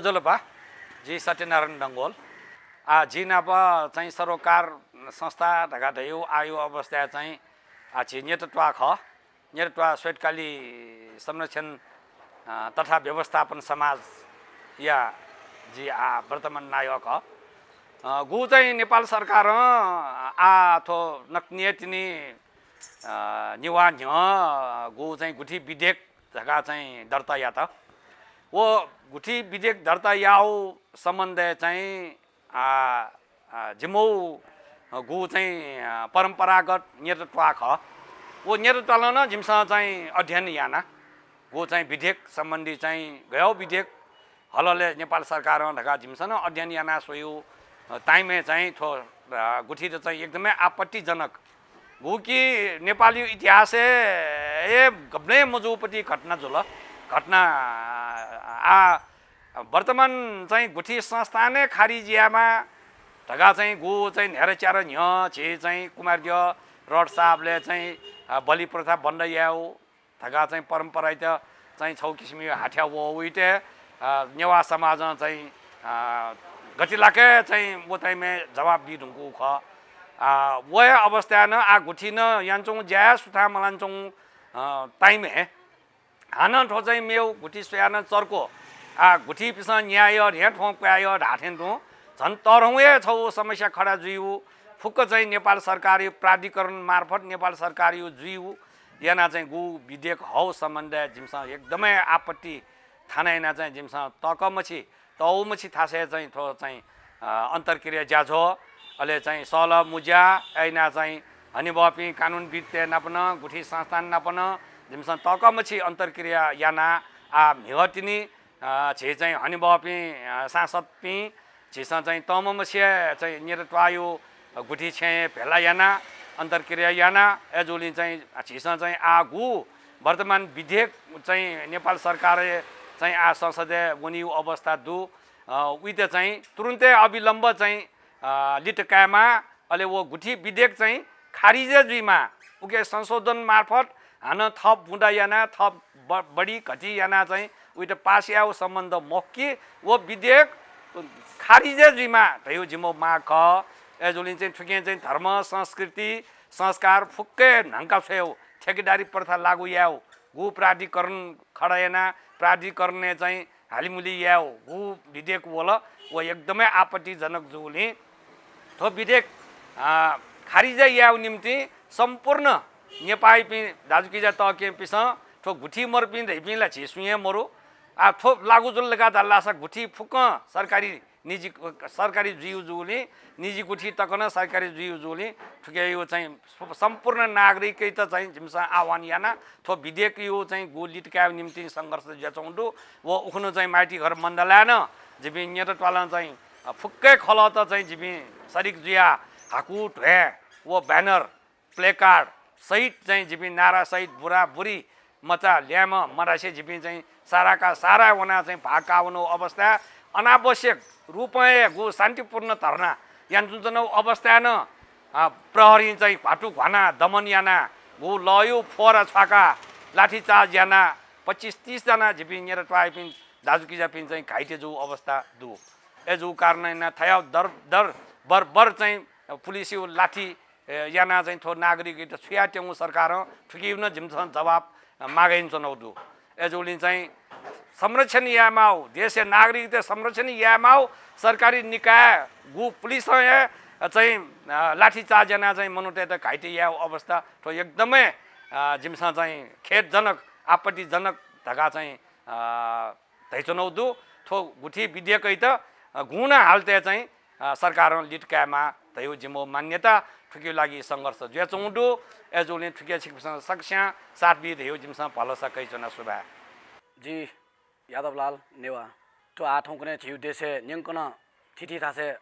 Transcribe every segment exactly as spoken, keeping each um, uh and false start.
ज्वजलपा, जि सत्यनारायण डंगोल। आ, जि नाप चाहिँ सरोकार संस्था धकाः धयागु आःयागु अवस्थाय् चाहिँ, आ, झी न्यत त्वाः खः। न्यत त्वाः श्वेतकाली संरक्षण, अ, तथा व्यवस्थापन समाजया जि आ वर्तमान नायः खः। अ, गु चाहिँ नेपाल सरकारं आ थ्व नकतिनि, अ, निभाः न्ह्यः गु चाहिँ गुथि विधेयक धकाः चाहिँ दर्ता यात। व गुथि विधेयक दर्ता याःगु सम्बन्धय् चाहिँ, आ, आ, जिमिगु गु चाहिँ, आ, परम्परागत न्यत त्वाः खः। व न्यत त्वालं नं जिमिसं चाहिँ अध्ययन याना। गु चाहिँ विधेयक सम्बन्धी चाहिँ गय् विधेयक हलले नेपाल सरकारं धकाः जिमिसं नं अध्ययन याना स्वयेगु, अ, time-य् चाहिँ थ्व, अ, गुथित चाहिँ एकदमै आपत्तिजनक। गु कि नेपालयु इतिहासय् ए गबलें मजूपति घटना जुल। घटना, आ, वर्तमान चाहिँ गुथि संस्थानै खारिज यायेमा धकाः चाहिँ गु चाहिँ न्ह्यारा च्यारा न्ह्यः झी चाहिँ कुमारद्यः रड साहबले चाहिँ, अ, बलि प्रथा बन्द यायेगु धकाः चाहिँ परम्पराइत चाहिँ छौ किसिमयु हाथ्या वःगुइत, अ, नेवाः समाजं चाहिँ, अ, गतिलाक चाहिँ व time-य् जवाफ बी धुंकूगु खः। अ, व हे अवस्थाय् नं आ गुथि नं यानाच्वंगु ज्या सुथां मलानाच्वंगु, अ, time-य् हानं थ्व चाहिँ मेगु गुथि स्वयाः नं चर्को, आ, गुथिपिसं न्याय ध्यँ थ्वं क्वय् धाःथें तुं झन तःधंगु हे छौ समस्या खडा जुइगु। फुक्क चाहिँ नेपाल सरकारयु प्राधिकरण मार्फत नेपाल सरकारयु जुइगु याना चाहिँ गु विधेयक हौ सम्बन्धय् जिमिसं एकदमै आपत्ति थाना याना चाहिँ जिमिसं तःकःमछि तःगुमछि थासय् चाहिँ थ्व चाहिँ, अ, अन्तर्क्रिया ज्याझ्वः, अले चाहिँ सहलह मुँज्या याना चाहिँ हनेबहःपिं कानुनविद्त नाप नं गुथि संस्थान नाप नं जिमिसं तःकःमछि अन्तर्क्रिया याना आ म्हिगः तिनि, अ, झी चाहिँ हनेबहःपिं, अ, सांसदपिं झीसं चाहिँ तःम्हमछि चाहिँ न्यत त्वाःयु गुथि छेँय् भेला याना अन्तर्क्रिया याना। अय्जूगुलिं चाहिँ झीसं चाहिँ आ गु वर्तमान विधेयक चाहिँ नेपाल सरकारय् चाहिँ आ संसदय् वनीगु अवस्था दु। अ, उइत चाहिँ तुरुन्तै अविलम्ब चाहिँ, अ, लित कायेमा, अले व गुथि विधेयक चाहिँ खारिज जुइमा, उके संशोधन मार्फत हानं थप बुँदा याना थप ब-, बढी घटी याना चाहिँ उइत पास यायेगु सम्बन्ध मखु कि व विधेयक खारिज जुइमा धयु जिमिगु माग खः। अय्जूगुलिं चाहिँ थुकें चाहिँ धर्म, संस्कृति, संस्कार फुक्कै न्हंका छ्वयेगु, ठेकेदारी प्रथा लागू यायेगु, गु प्राधिकरण खडा याना प्राधिकरणय् चाहिँ हालिमुलि यायेगु गु विधेयक वल, व एकदमै आपत्तिजनक जूगुलिं थ्व विधेयक, अ, खारिज यायेगु निम्तिं सम्पूर्ण नेपाःपिं दाजुकिजा तःकेहेँपिसं थ्व गुथि मरुपिं धइपिं ला झी सुं हे मरु। आ, थ्व लागू जुल धकाः धाःसा गुथि फुक्कं सरकारी निजी, सरकारी जुइगु जूगुलिं, निजी गुथि तक नं सरकारी जुइगु जूगुलिं थुकेयु चाहिँ सम्पूर्ण नागरिकइत चाहिँ जिमिसं आह्वान याना थ्व विधेयकयु चाहिँ गु लित कायेगु निम्तिं संघर्ष जुयाच्वंगु दु। व उखुन्हु चाहिँ माइतीघर मण्डलय् नं जिपिं न्यत त्वालं चाहिँ, अ, फुक्कै खलःत चाहिँ जिपिं सरिक जुयाः हाकु, ध्वाँय् व banner, placard सहित चाहिँ जिपिं नारा सहित बुरा बुरी, मचा ल्याय्म्ह मदासे जिपिं चाहिँ सारा का सारा वना चाहिँ भाग काःवनु अवस्था। अनावश्यक रूपं हे गु शान्तिपूर्ण धर्ना यानाच्वंगु अवस्थाय् नं, अ, प्रहरीं चाहिँ घ्वातु घ्वाना दमन याना गु लःयु फोहरा छ्वाका लाठीचार्ज याना पच्चिस तीस जना जिपिं न्यत त्वाःपिं दाजुकिजापिं चाहिँ घाइते जूगु अवस्था दु। अय्जूगु कारणं याना थ्वयाः दर, दर, बर, बर चाहिँ पुलिसयु लाठी, ए, याना चाहिँ थ्व नागरिकइत छु यायेत्यंगु सरकारं थुकियु नं जिमिसं जवाफ, अ, माग यानाच्वनागु दु। अय्जूगुलिं चाहिँ संरक्षण यायेमाःगु, देशया नागरिकइत संरक्षण यायेमाःगु सरकारी निकाय गु पुलिसं हे, अ, चाहिँ, अ, लाठीचार्ज याना चाहिँ मनूतय्त घाइते यायेगु अवस्था थ्व एकदमै, अ, जिमिसं चाहिँ खेदजनक, आपत्तिजनक धकाः चाहिँ, अ, धयाच्वनागु दु। थ्व गुथि विधेयकइत, अ, गुण हालतय् चाहिँ, अ, सरकारं लित कायेमा धयु जिमिगु मान्यता। थुकियु लागि संघर्ष जुयाच्वंगु दु। अय्जूगुलिं थुके छिकपिसं सकस्यां साथ बी धयु जिमिसं भलसा कयाच्वना। सुभाय्। जि यादवलाल नेवाः। थ्व आः थौंकन्हय् झीगु देशय् न्यंकनं थीथी थासय्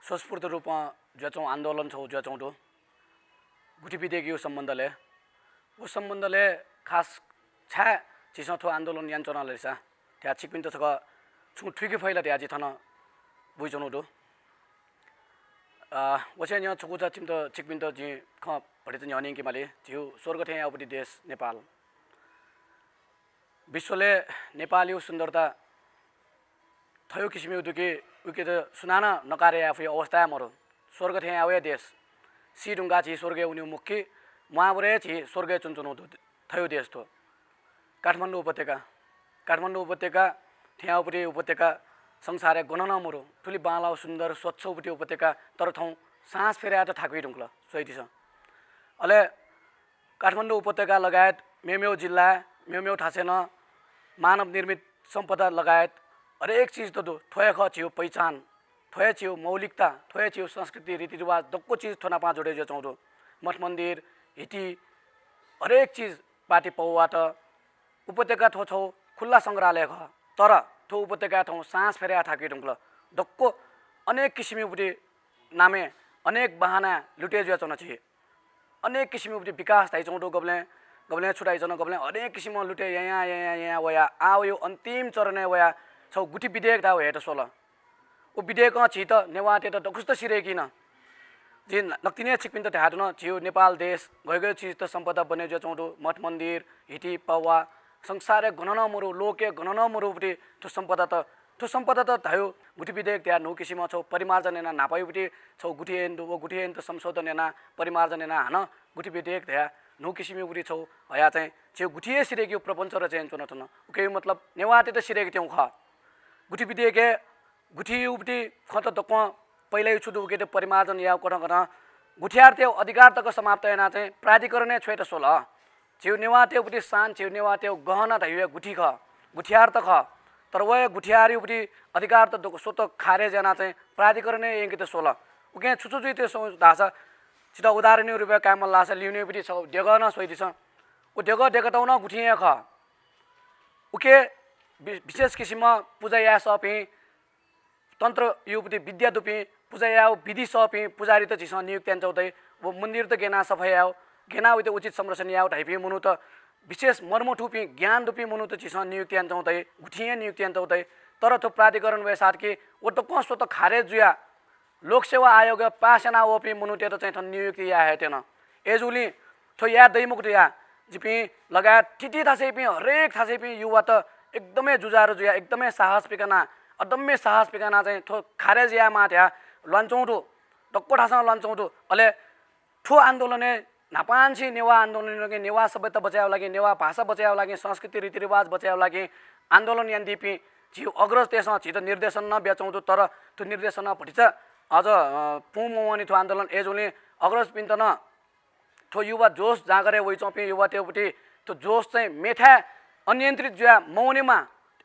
स्वस्फूर्त रूपं जुयाच्वंगु आन्दोलन छगू जुयाच्वंगु दु। गुथि विधेयकयु सम्बन्धलय्, व सम्बन्धलय् खास छाय् झीसं थ्व आन्दोलन यानाच्वना लसा धया छिकपिन्त छकः छुं थुइके फइ ला धया जि थन बुइच्वनु दु। अ, वसे न्यं छकूचा छिकपिन्त, छिकपिन्त जिं खँ भतिचा न्यंके माली। झीगु स्वर्ग थें याःगुपति देश नेपाल। विश्वलय् नेपालयु सुन्दरता थयो किसिमयु दु कि उके त सुनानं नकार याये फुया अवस्था हे मरु। स्वर्ग थें यावया देश। सी धुंका झी स्वर्गय् उन्यु मुक्की, म्वाबरे झी स्वर्गय् चुनचुनु दु थयो देश थ्व। काठमाडौं उपत्यका, काठमाडौं उपत्यका थें याउपति उपत्यका संसारय् गननं मरु। थुलि बांलाउ सुन्दर स्वच्छ उपति उपत्यका, तर थौं साँस फेर्यात थाकुइ धुंकल स्वइदिसँ। अले काठमाडौं उपत्यका लगायत मेमेउ जिल्ला, मेमेउ थासय् नं मानव निर्मित सम्पदा लगायत हरेक चिज त दु। थ्व हे खः झिउ पहिचान, थ्व हे झिउ मौलिकता, थ्व हे झिउ संस्कृति, रीतिरिवाज, दक्व चिज थ्व नापां जोडे जुयाच्वंगु दु। मठ मन्दिर, हिति, हरेक चिज पाटी पौवात। उपत्यका थ्व छौ खुल्ला संग्रहालय खः, तर थ्व उपत्यका थौं साँस फेर्याः थाकुइ धुंकल। दक्व अनेक किसिमयु बुटी नामे अनेक बहाना लुटे जुयाच्वन झी। अनेक किसिमयु बुटी विकास धाइच्वंगु दु, गबलें गबलें छु धाइच्वन, गबलें अनेक किसिमं लुटे यायां यायां यायां वया आः वयु अन्तिम चरणय् वया छौ गुथि विधेयक धाउ हयेत स्वल। उ विधेयकं झीत नेवाःतय्त दक्वसित सिधय्की न। जिं नकतिनि हे छिकपिन्त धायेधुन, झीउ नेपाल देश गय् गय् चिजत सम्पदा बने जुयाच्वंगु दु, मठ मन्दिर, हिति पौवा, संसारय् गननं मरु, लोकय् गननं मरुबुटी थ्व सम्पदात, थ्व सम्पदात धायु गुथि विधेयक धया न्हू किसिमं छौ परिमार्जन याना न्हापायुबुटी छौ गुथि ऐन दु, व गुथि ऐनत संशोधन याना परिमार्जन याना हानं गुथि विधेयक धया न्हू किसिमयुबुटी छौ हया चाहिँ झीउ गुथि हे सिधय्कीउ प्रपञ्च रचय् यानाच्वन थन। उकेयु मतलब नेवाःतय्त सिधय्के त्यंगु खः। गुथि विधेयकय् गुथियुबुटी खँत दक्वं पहिलायु छु दु उकेत परिमार्जन याउ कथं कथं गुथियारतय् अधिकार तक समाप्त याना चाहिँ प्राधिकरणय् छ्वयेत स्वल। झीउ नेवाःतय्बुटी शान, झीउ नेवाःतय् गहना धायुया गुथि खः, गुथियार त खः। तर वया गुथियारयुबुटी अधिकार त दक्व स्वत खारेज याना चाहिँ प्राधिकरणय् यंकेत स्वल। उकें छु छु जुइत स्वं धाःसा, झीत उदाहरणयु रूपय् कायेमाल धाःसा लिउनेबुटी छौ देगः नं स्वइदिसँ। उ देगः देगःतौ नं गुथिं हे खः। उके वि-, विशेष किसिमं पुजा याये सःपिं तन्त्रयुबुटी विद्या दुपिं, पुजा याउ विधि सःपिं पुजारीत झीसं नियुक्त यानाच्वंगु दइ। व मन्दिरत गेना सफा याउ, गेना उइत उचित संरक्षण याउ धाइपिं मनूत, विशेष मर्म थुपिं ज्ञान दुपिं मनूत झीसं नियुक्त यानाच्वंगु दइ, गुथिं हे नियुक्त यानाच्वंगु दइ। तर थ्व प्राधिकरण वय्साथ कि व दक्वं स्वत खारेज जुया लोकसेवा आयोगय् पास याना वःपिं मनूतय्त चाहिँ थन नियुक्त याये हे त्यन। अय्जूगुलिं थ्व याये दइ मखु धया जिपिं लगायत थीथी थासय्पिं, हरेक थासय्पिं युवात एकदमै जुझारु जुया, एकदमै साहस पिकाना, अदम्य साहस पिकाना चाहिँ थ्व खारेज यायेमाः धया ल्वानाच्वंगु दु, दक्व थासं ल्वानाच्वंगु दु। अले थ्व आन्दोलनय् न्हापांनिसें नेवाः आन्दोलन लागि, नेवाः सभ्यता बचय् यायेगु लागि, नेवाः भाषा बचय् यायेगु लागि, संस्कृति रीतिरिवाज बचय् यायेगु लागि आन्दोलन यानादीपिं झीउ अग्रजतय्सं झीत निर्देशन नं बियाच्वंगु दु, तर थ्व निर्देशन नं भतिचा अझ, अ, पूं मवंनि थ्व आन्दोलन। अय्जूगुलिं अग्रजपिन्त नं थ्व युवा जोस जाँगरय् वइच्वंपिं युवातय्बुटी थ्व जोस चाहिँ मेथाय् अनियन्त्रित जुया मवनेमा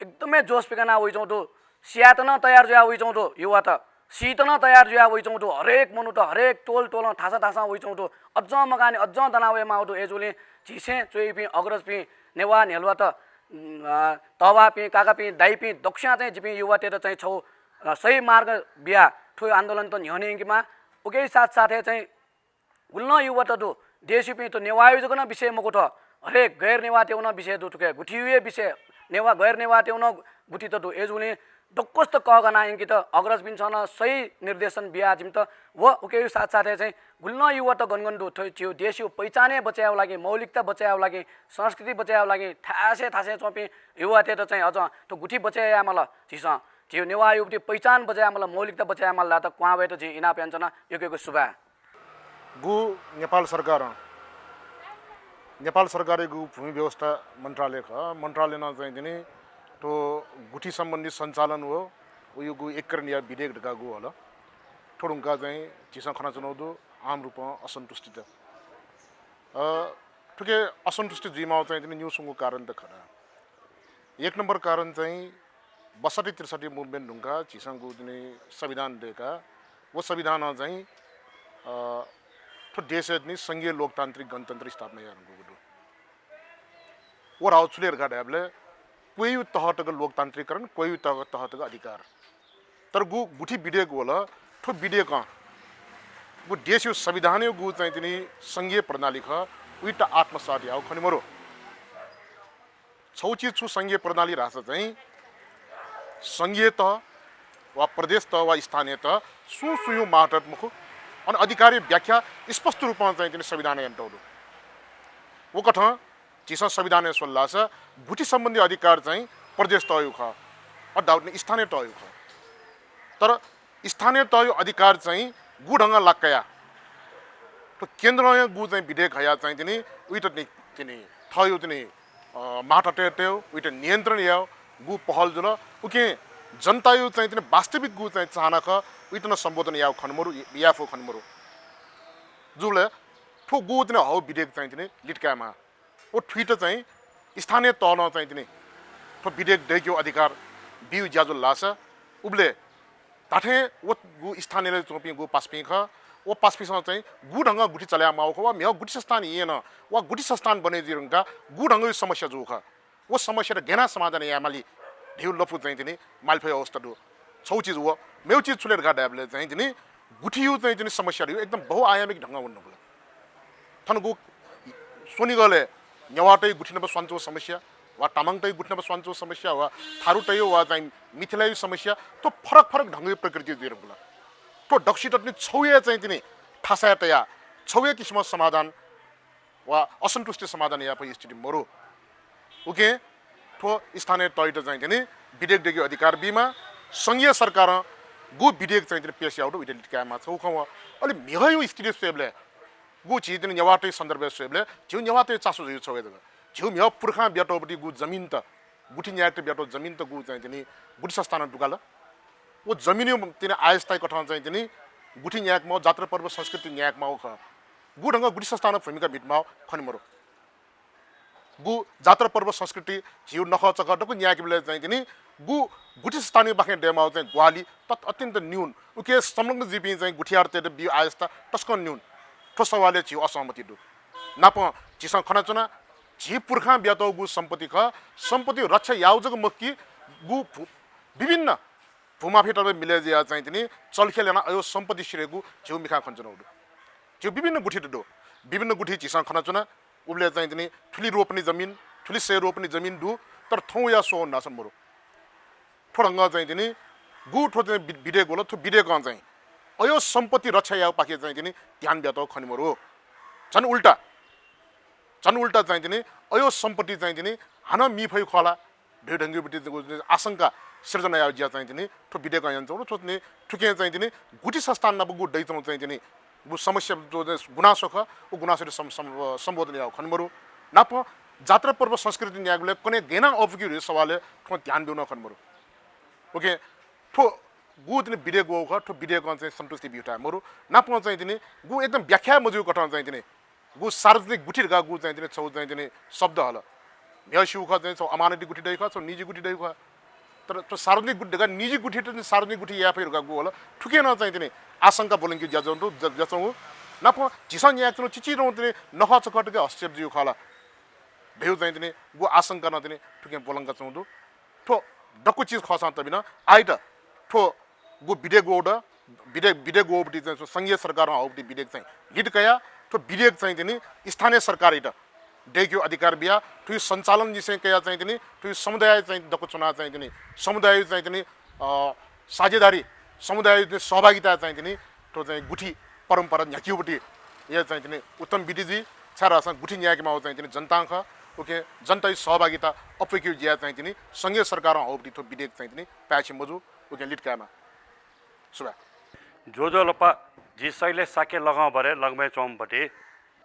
एकदमै जोस पिकाना वइच्वंगु दु। सियात नं तयार जुया वइच्वंगु दु युवात, सीत नं तयार जुया वइच्वंगु दु। हरेक मनूत, हरेक टोल टोलं, थासं थासं वइच्वंगु दु। अज्जं मगाने अज्जं दना वयेमाःगु दु। अय्जूगुलिं झीसं च्वइपिं अग्रजपिं, नेवाः न्ह्यलुवात, उम्, अ, तःबापिं, काकापिं, दाइपिं दक्वस्यां चाहिँ जिपिं युवातय्त चाहिँ छौ, अ, सही मार्ग बिया थ्व आन्दोलनत न्ह्यःने यंकेमाः। उके साथ साथै चाहिँ गुलि नं युवात दु, देशयुपिं थ्व नेवाःयु जक नं विषय मखु, थ्व हरेक गैर नेवाःतय्गु नं विषय दु। थुके गुथियुया विषय, नेवाः गैर नेवाःतय्गु नं गुथित दु। अय्जूगुलिं दक्वसित कःघाना यंकेत अग्रजपिन्सं नं सही निर्देशन बिया जिमित। व उकेयु साथ साथै चाहिँ गुलि नं युवात गन गन दु, थ्व झीउ देशयु पहिचान हे बचय् यायेगु लागि, मौलिकता बचय् यायेगु लागि, संस्कृति बचय् यायेगु लागि थासय् थासय् च्वंपिं युवातय्त चाहिँ अझ थ्व गुथि बचय् यायेमाल, झीसं झीउ नेवाःयुबुटी पहिचान बचय् यायेमाल, मौलिकता बचय् यायेमाल धायेत क्वहां वयेत जिं इनाप यानाच्वना। यक्व यक्व सुभाय्। गु नेपाल सरकारं, नेपाल सरकारय् गु भूमि व्यवस्था मन्त्रालय खः। मन्त्रालयनं चाहिँ तिनि थ्व गुथि सम्बन्धी सञ्चालन व उयुगु एकीकरणया विधेयक धकाः गु हल। थ्व धुंकाः चाहिँ झीसं खनाच्वनागु दु आम रूपं असन्तुष्टित। अ, थुके असन्तुष्टि जुइमाःगु चाहिँ तिनि निउसंगु कारणत खः। एक नम्बर कारण चाहिँ बसठी त्रिसठी movement धुंकाः झीसं गु तिनि संविधान दय्काः व संविधानं चाहिँ, अ, थ्व देशय् तिनि संघीय लोकतान्त्रिक गणतन्त्र स्थापना याये धुंकूगु दु। व धाउ छु ले धकाः धायेबलय् क्वयु तह तक लोकतान्त्रिकरण, क्वयु तह, तह तक अधिकार। तर गु गुथि विधेयक वल, थ्व विधेयकं गु देशयु संविधानयु गु चाहिँ तिनि संघीय प्रणाली खः, उइत आत्मसात याउ खने मरु। छौ चिज छु संघीय प्रणाली धाःसा चाहिँ संघीय तह वा प्रदेश तह वा स्थानीय तह सुं सुंयु मातहत मखु। अन अधिकारयु व्याख्या स्पष्ट रूपं चाहिँ तिनि संविधानय् यानातःगु दु। व कथं झीसं संविधानय् स्वल धाःसा गुथि सम्बन्धी अधिकार चाहिँ प्रदेश तहयु खः। अ, दाउद नि स्थानीय तहयु खः। तर स्थानीय तहयु अधिकार चाहिँ गु ढंगं लाक्क या, थ्व केन्द्रं गु चाहिँ विधेयक हया चाहिँ तिनि उइत नि, तिनि थःयु तिनि, अ, मातहतय् तय् उइत नियन्त्रण याउ गु पहल जुल। उकिं जनतायु चाहिँ तिनि वास्तविक गु चाहिँ चाहना खः, उइत नं सम्बोधन याउ खने मरु, याफु खने मरु। जुबलय् थ्व गु तिनि हउ विधेयक चाहिँ तिनि लित कायेमाः। व थुइत चाहिँ स्थानीय तलं चाहिँ तिनि थ्व विधेयक दय्केगु अधिकार बिउ ज्याझ्वः लासा, उबलय् धात्थें व गु स्थानीय च्वंपिं गु पासापिं खः, व पासापिंसं चाहिँ गु ढंगं गुथि चले यायेमाउ खः, वा म्हिगः गुथि संस्थान येन वा गुथि संस्थान बने जुइ धुंकाः गु ढंगयु समस्या जू खः, व समस्यात गय् याना समाधान यायेमाली धयु लँपु चाहिँ तिनि मालिफयु अवस्था दु। छौ चिज व, मेउ चिज छु ले धकाः धायेबलय् चाहिँ तिनि गुथियु चाहिँ तिनि समस्या धयु एकदम बहुआयामिक ढंगं वने धुंकल। थन गु स्वनिगलय् नेवाःतय् गुथि नाप स्वानाच्वंगु समस्या, वा तामाङतय् गुथि नाप स्वानाच्वंगु समस्या, वा थारुतय् वा चाहिँ मिथिलायु समस्या, थ्व फरक फरक ढंगयु प्रकृति जुइ धुंकल। थ्व दक्वसित तिनि छौ हे चाहिँ तिनि थासय् तयाः छौ हे किसिमं समाधान वा असन्तुष्टि समाधान याये फइ स्थिति मरु। उकिं थ्व स्थानीय तहइत चाहिँ तिनि विधेयक दय्केगु अधिकार बीमाः, संघीय सरकारं गु विधेयक चाहिँ तिनि पेश याउ दु उइत लित कायेमाः। छौ खँ व, अले म्हिगःयु स्थिति स्वयेबलय् गु झी तिनि नेवाःतय् सन्दर्भय् स्वयेबलय् झीउ नेवाःतय् चासो जुइ छौ हे जक। झीउ म्हिगः पुर्खां बियातःगु जमिनत, गुथि न्यायेत बियातःगु जमिनत गु चाहिँ तिनि गुथि संस्थानं दुकाल। व जमिनयु तिनि आयस्था कथं चाहिँ तिनि गुथि न्यायेकेमाउ, जात्रा पर्व संस्कृति न्यायेकेमाउ खः। गु ढंगं गुथि संस्थानं भूमिका म्हितेमाउ खने मरु। गु जात्रा पर्व संस्कृति झीउ नखःचखः दक्व न्यायेकेबलय् चाहिँ तिनि गु गुथि संस्थानयु बाखें दयेमाउ चाहिँ ग्वाहालि तत अत्यन्त न्यून। उके संलग्न जुइपिं चाहिँ गुथियारतय्त बिउ आयस्था तसकं न्यून। थ्व सवालय् झीउ असहमति दु। नापं झीसं खनाच्वना, झी पुर्खां बियातःगु सम्पत्ति खः, सम्पत्ति रक्षा याउ जक मखु कि गु भू-, विभिन्न भूमाफियात मिले जुयाः चाहिँ तिनि चलखेल यानाः अय् सम्पत्ति सिधयेगु झीउ मिखां खनाच्वनागु दु। झीउ विभिन्न गुथित दु, विभिन्न गुथि झीसं खनाच्वना। उबलय् चाहिँ तिनि थुलि रोपनी जमिन, थुलि सय रोपनी जमिन दु, तर थौंया स्वः नासन मरु। थ्व ढंगं चाहिँ तिनि गु थ्व चाहिँ वि-, विधेयक वल, थ्व विधेयकं चाहिँ अय् सम्पत्ति रक्षा याउ पाखे चाहिँ तिनि ध्यान बियातःगु खने मरु। झन उल्टा, झन उल्टा चाहिँ तिनि अय् सम्पत्ति चाहिँ तिनि हानं मी फयु खः ला धयु ढंगयु पति आशंका सिर्जना याउ ज्या चाहिँ तिनि थ्व विधेयकं यानाच्वंगु दु। थ्व तिनि थुकिं चाहिँ तिनि गुथि संस्थान नाप गु दइच्वंगु चाहिँ तिनि गु समस्या, गु गुनासो खः, व गुनासोत सम-, सम-, सम्बोधन याउ खने मरु। नापं जात्रा पर्व संस्कृति न्यायेगुलय् कन्हय् गय् याना अःपुकी धयु सवालय् थ्वं ध्यान बिउ नं खने मरु। उकिं थ्व गु तिनि विधेयक वउ खः, थ्व विधेयकं चाहिँ सन्तुष्टि बिउ थाय् मरु। नापं चाहिँ तिनि गु एकदम व्याख्या मजुइकथं चाहिँ तिनि गु सार्वजनिक गुथि धकाः गु चाहिँ तिनि छौ चाहिँ तिनि शब्द हल। म्हिगः स्यू खः चाहिँ छौ अमानति गुथि दइ खः, छौ निजी गुथि दइ खः। तर थ्व सार्वजनिक गुथि धकाः निजी गुथित तिनि सार्वजनिक गुथि याये फइ धकाः गु हल। थुकिं नं चाहिँ तिनि आशंका ब्वलंकेगु ज्या च्वं-, ज्या-, ज्या च्वंगु। नापं झीसं न्यायेक च्वंगु चिचिधंगु तिनि नखःचखःतय्के हस्तक्षेप जुइगु खः ला धयु चाहिँ तिनि गु आशंका नं तिनि थुकिं ब्वलंका च्वंगु दु। थ्व दक्व चिज खःसां तबिनं आइत थ्व गु विधेयक वउ द, विधेयक, विधेयक वःपति चाहिँ थ्व संघीय सरकारं हःपति विधेयक चाहिँ लित कयाः थ्व विधेयक चाहिँ तिनि स्थानीय सरकारइत दय्केगु अधिकार बियाः थुइ सञ्चालन निसें कयाः चाहिँ तिनि थुइ समुदाय चाहिँ दक्व च्वनाः चाहिँ तिनि समुदाय चाहिँ तिनि, अ, साझेदारी, समुदाय सहभागिता चाहिँ तिनि थ्व चाहिँ गुथि परम्परा न्ह्याकेगुपति या चाहिँ तिनि उत्तम विधि जुइ। छाय्धाःसा गुथि न्यायेकेमाउ चाहिँ तिनि जनतां खः। उकिं जनतायु सहभागिता अप्वय्केगु ज्या चाहिँ तिनि संघीय सरकारं हःपति थ्व विधेयक चाहिँ तिनि पाय्छि मजू। उकिं लित कायेमाः। सुभाय्। ज्वजलपा, जि शैलेश शाक्य लगंभरे लगमय् च्वंपति।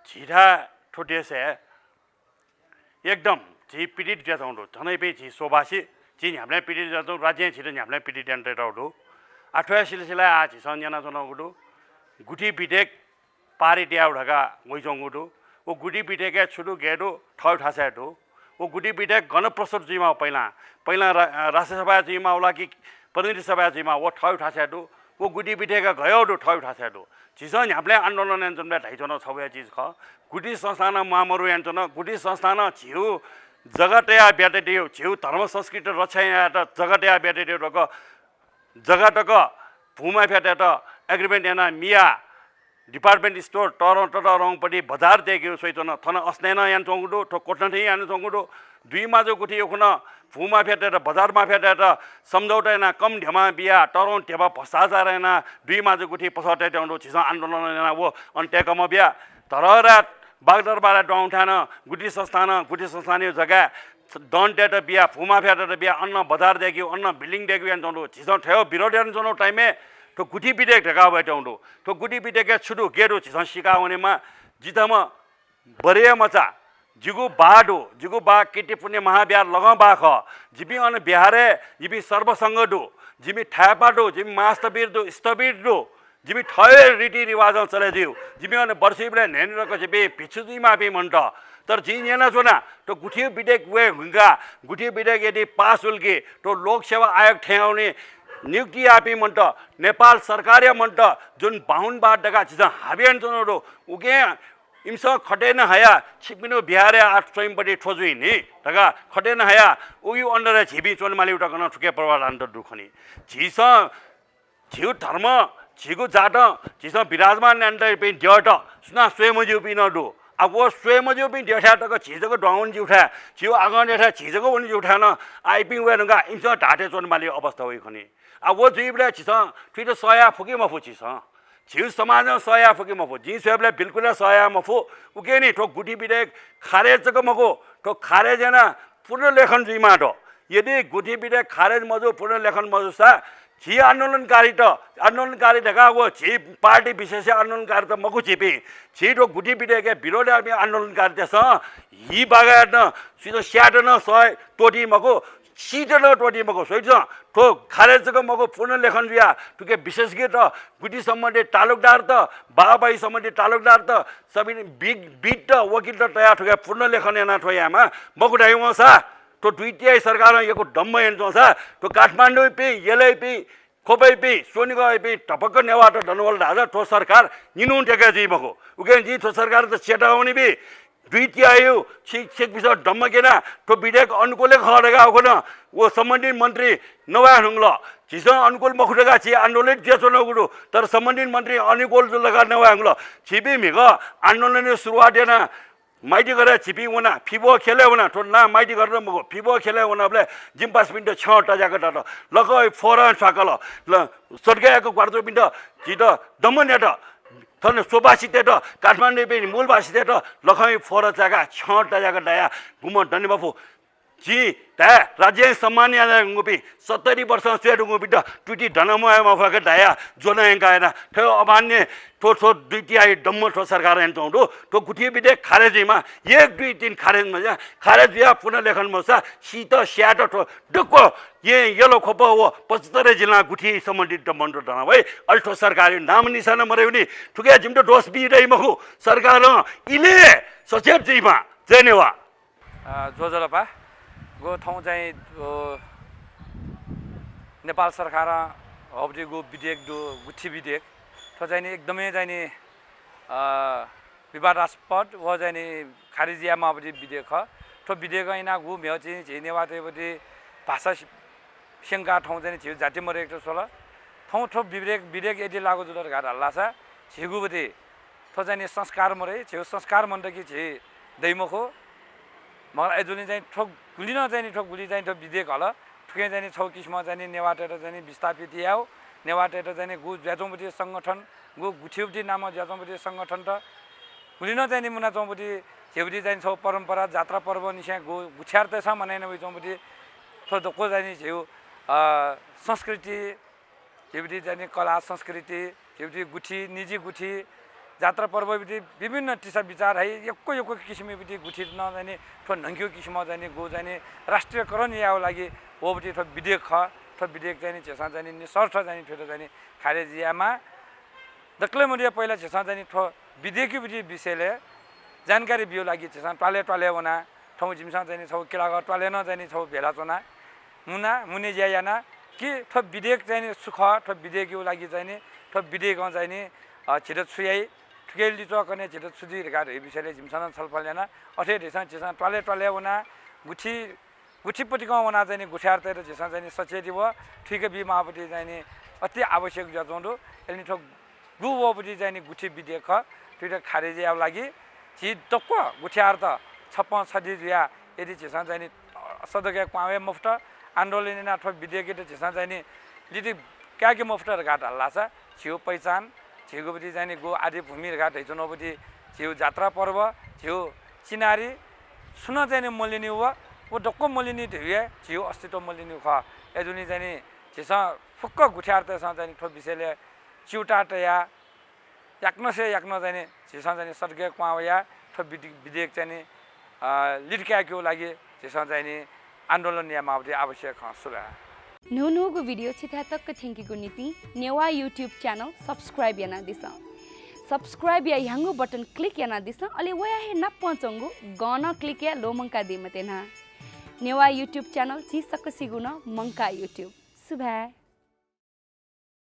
झीथाय् थ्व देशय् एकदम झी पीडित जुयाच्वंगु दु। झनैपिं झी स्वभाषी, झी न्ह्याबलें पीडित जुयाच्वंगु, राज्यं झीत न्ह्याबलें पीडित यानातयातःगु दु। आः थ्वया सिलसिलाय् आः झीसं न्यनाच्वनागु दु। गुथि विधेयक पारित याउ धकाः वइच्वंगु दु। व गुथि विधेयकय् छु दु गय् दु थःगु थासय् दु। व गुथि विधेयक गन प्रस्तुत जुइमाः पहिलां, पहिलां रा-, राष्ट्रिय सभाय् जुइमाः ला कि प्रतिनिधि सभाय् जुइमाः व थःगु थासय् दु। व गुथि विधेयक गय् दु थःगु थासय् दु। झीसं न्ह्याबलें आन्दोलन यानाच्वनाबलय् धयाच्वना छगू हे चिज खः। गुथि संस्थानं म्वाःमरु यानाच्वन, गुथि संस्थानं झीगु जग्गा तयाः बियातयातःगु, झीगु धर्म संस्कृति रक्षा यायेत जग्गा तयाः बियातयातःगु जग्गा तक भूमाफियातय्त agreement यानाः मियाः department store तःधं ततःधंपति बजार दय्केगु स्वयाच्वन। थन असनय् नं यानाच्वंगु दु, थ्व कोटनथें यानाच्वंगु दु। दुई माजु गुथि यक्व नं भूमाफियातय्त, बजार माफियातय्त सम्झौता यानाः कम ध्यबा बियाः तःधं ध्यबा भ्रष्टाचार यानाः दुई माजु गुथि पसः तयातःगु दु। झीसं आन्दोलन यानाः व अन तय्का मबिया। धरहरा बागदरबारय् दुहां उथाय् नं गुथि संस्थानं, गुथि संस्थानयु जग्गाय् दन तयेत बिया, भूमाफियातय्त बिया, अन बजार दय्केगु, अन building दय्केगु यानाच्वंगु दु। झीसं थ्व विरोध यानाच्वंगु time-य् थ्व गुथि विधेयक धकाः वयाच्वंगु दु। थ्व गुथि विधेयकय् छु दु, गय् दु, झीसं सीका वनेमाः। जि थःम्हं बरया मचा, जिगु बाः दु, जिगु बाः कीर्तिपुञ्ज महाविहार लगं बाः खः। जिपिं अन विहारय् जिपिं सर्वसंघ दु, जिपिं थाय्‌पा दु, जिपिं महास्थविर दु, स्थविर दु, जिपिं थःगु रीतिरिवाजं चले जुइ। जिपिं अन वर्षीबलय् न्हय्‌न्हय्‌तक जिपिं भिक्षु जुइमाःपिं मनूत। तर जिं न्यनाच्वना, थ्व गुथि विधेयक वये धुंकाः, गुथि विधेयक यदि पास जुल कि थ्व लोकसेवा आयोग थें वने नियुक्ति याःपिं मनूत, नेपाल सरकारया मनूत जुन बाहुन बात धकाः झीसं हाबी यानाच्वनागु दु, उकिं इमिसं खटे नं हयाः छिकपिनिगु विहारया आः स्वयंपति थ्व जुइ नि धकाः खटे नं हयाः उगु under-य् झीपिं च्वनेमालीगु तक नं थुकिया प्रावधान त दु खनी। झीसं झीगु धर्म, झीगु जातं, झीसं विराजमान यानातःपिं द्यःत सुनां स्वये मज्यूपिं नं दु। आः व स्वये मज्यूपिं द्यःथाय् तक झी जक दुहां वने ज्यूथाय्, झीगु आगं द्यःथाय् झी जक वने ज्यूथाय् नं आः इपिं वये धुंकाः इमिसं धाःथें च्वनेमालीगु अवस्था वइ खनी। आः व जुइबलय् झीसं थुइत सह याये फु कि मफु झीसं? झीगु समाजं सह याये फु कि मफु? जिं स्वयेबलय् बिल्कुल हे सह याये मफु। उकिं नि थ्व गुथि विधेयक खारेज जक मखु, थ्व खारेज यानाः पुनर्लेखन जुइमाः थ्व। यदि गुथि विधेयक खारेज मजू, पुनर्लेखन मजूसा झी आन्दोलनकारीत, आन्दोलनकारी धकाः व झी पार्टी विशेषया आन्दोलनकारीत मखु झीपिं। झी थ्व गुथि विधेयकया विरोध याःपिं आन्दोलनकारीतय्सं हि बागा यात नं, सुइत स्यायेत नं सह त्वःती मखु, सीत नं त्वःती मखु। स्वइदिसँ, थ्व खारेज जक मखु, पुनर्लेखन जुयाः थुके विशेषज्ञत, गुथि सम्बन्धी तालुकदारत, बाःबाहि सम्बन्धी तालुकदारत, सबिन बिग-, बिट वकिलत तयाः थुके पुनर्लेखन यानाः थ्व यायेमाः। मखु धाइ वंसा थ्व दुई तिहाई सरकारं यक्व डम्म यानाच्वंसा थ्व काठमाडौंपिं, यलय्‌पिं, ख्वपय्‌पिं, स्वनिगःयापिं धपक्क नेवाःत दनावल धाःसा थ्व सरकार निन्हुं देके जुइ मखु। उकिं जिं थ्व सरकारत चेतावनी बी। दुई तिहाई छि छिकपिन्सं डम्म क्यनाः थ्व विधेयक अनुकूल हे खः धकाः उखुन्हु व सम्बन्धित मन्त्री नवाये धुंकल। झीसं अनुकूल मखु धकाः झी आन्दोलन जुयाच्वनागु दु, तर सम्बन्धित मन्त्री अनुकूल जुल धकाः नवाये धुंकल। झीपिं म्हिगः आन्दोलनया सुरुवात यानाः माइतीघरय् झीपिं वनाः फिबो खेलय् वनाः, थ्व नां माइतीघर नं मखु, फिबो खेलय् वनाबलय् जिमि पासापिन्त छ्यं तज्याक दात। लखं फोहरं छ्वाकल। ल, सड्कय् याक ग्वाराच्वंपिन्त झीत दम्म न्यात। थन स्वबासितय्त, काठमाडौंपिं मूलबासितय्त लखं फोहर चाय्काः छ्यं तज्याक दायाः गुम्हं दने मफु। जिं धाये, राज्यं सम्मान यानाः वंपिं, सत्तरी वर्षं स्वये धुंकूपिन्त तुति दना म्वाये मफुक दायाः ज्वना यंका यानाः थ्व अमान्य, थ्व, थ्व दुई तिहाई डम्म थ्व सरकारं यानाच्वंगु दु। थ्व गुथि विधेयक खारेज जुइमाः, एक, दुई, तीन खारेज मजुयाः, खारेज जुयाः पुनर्लेखन मजुसा सीत, स्यायेत थ्व दक्व येँ, यल, ख्वप व पचहत्तर जिल्लां गुथि सम्बन्धित डम्म मनूत दना वइ। अले थ्व सरकारया नाम निशाना मदयेवनी। थुके जिमित दोष बी दइ मखु। सरकारं इलय् सचेत जुइमाः। जय नेवाः। अ, ज्वजलपा। गु थौं चाहिँ, अ, नेपाल सरकारं हःपिं गु विधेयक दु, गुथि विधेयक, थ्व चाहिँ नि एकदमै चाहिँ नि, अ, विवादास्पद व चाहिँ नि खारेज यायेमाःपिं विधेयक खः। थ्व विधेयकं यानाः गु म्हिगः चाहिँ झी नेवाःतय्‌पिं भाषा स्यंकाः थौं चाहिँ नि झीगु जाति मदय्केत स्वल। थौं थ्व विधेयक, विधेयक यदि लागू जुल धकाः धाल धाःसा झीगुपट्टि थ्व चाहिँ नि संस्कार मदइ, झीगु संस्कार मन्त कि झी दइ मखु। मगर अय्‌जूगुलिं चाहिँ थ्व गुलि नं चाहिँ नि थ्व गुलि चाहिँ थ्व विधेयक हल, थुकिं चाहिँ नि छगू किसिमं चाहिँ नि नेवाःतय्‌त चाहिँ नि विस्थापित यायेगु, नेवाःतय्‌त चाहिँ नि गु जुयाच्वंपिं संगठन, गु गुथिपट्टि नामं जुयाच्वंपिं संगठनत गुलि नं चाहिँ नि मुनाच्वंपिं झीपिं चाहिँ नि छगू परम्परा, जात्रा पर्वनिसें गु गुथियारतय्‌सं मनाइ याना वइच्वंपिं थ्व दक्व चाहिँ नि झीगु, अ, संस्कृति, झीपिं चाहिँ नि कला संस्कृति, झीपिं गुथि, निजी गुथि, जात्रा पर्वपिं विभिन्न तिसा विचार है, यक्व यक्व किसिमपिं गुथि नं चाहिँ नि थ्व न्हंक्यू किसिमं चाहिँ नि गु चाहिँ नि राष्ट्रियकरण यायेगु लागि वःपिं थ्व विधेयक खः। थ्व विधेयक चाहिँ नि झीसं चाहिँ नि निशर्त चाहिँ नि थुइत चाहिँ नि खारेज यायेमाः। दकलय् मध्य पहिला झीसं चाहिँ नि थ्व विधेयकपिं विषयलय् जानकारी बियेगु लागि झीसं त्वालय् त्वालय् वना। थौं जिमिसं चाहिँ नि छगू किलागः त्वालय् नं चाहिँ नि छगू भेला च्वना, मुना, मुने ज्या याना कि थ्व विधेयक चाहिँ नि छु खः, थ्व विधेयकया लागि चाहिँ नि, थ्व विधेयकं चाहिँ नि, अ, झीत छु याइ, थुकिया लिच्वः कन्हय् झीत छु जुइ धकाः धइगु विषयलय् जिमिसं नं छलफल याना। अथे हे झीसं, झीसं त्वालय् त्वालय् वना, गुथि, गुथिपट्टिकं वना चाहिँ नि गुथियारतय्‌त झीसं चाहिँ नि सचेत यायेगु, थुइका बीमाःपिं चाहिँ नि अति आवश्यक जुयाच्वंगु दु। अले नि थ्व गु वःपिं चाहिँ नि गुथि विधेयक खः, थुइत खारेज यायेगु लागि झी दक्व गुथियारत छप्पँ छधी जुयाः यदि झीसं चाहिँ नि सडकय् क्वहां वये मफुत, आन्दोलन यानाः थ्व विधेयकयात झीसं चाहिँ नि लिति काय्के मफुत धकाः धाल धाःसा झीगु पहिचान, झीगुपट्टि चाहिँ नि गु आदिभूमि धकाः धयाच्वनागुपट्टि झीगु जात्रा पर्व, झीगु चिनारी छुं नं चाहिँ नि मल्यनीगु व व दक्व मलिनि धइगु हे झीगु अस्तित्व मलिनि खः। अय्‌जूगुलिं चाहिँ नि झीसं फुक्क गुथियारतय्‌सं चाहिँ नि थ्व विषयलय् च्यूताः तयाः याकनं से याकनं चाहिँ नि झीसं चाहिँ नि सडकय् क्वहां वयाः थ्व विधे-, विधेयक चाहिँ नि, अ, लित कायेकेगु लागि झीसं चाहिँ नि आन्दोलन यायेमाःगु आवश्यक खः। सुभाय्। न्हून्हूगु video छिथाय् तक थ्यंकेगु निंतिं नेवाः YouTube channel subscribe यानादिसँ। Subscribe या ह्याउँगु button click यानादिसँ, अले वया हे नापं च्वंगु गं नं click याये ल्वःमंकादी मते नं। नेवाः YouTube channel झी सकसिगु नं मंकाः YouTube। सुभाय्।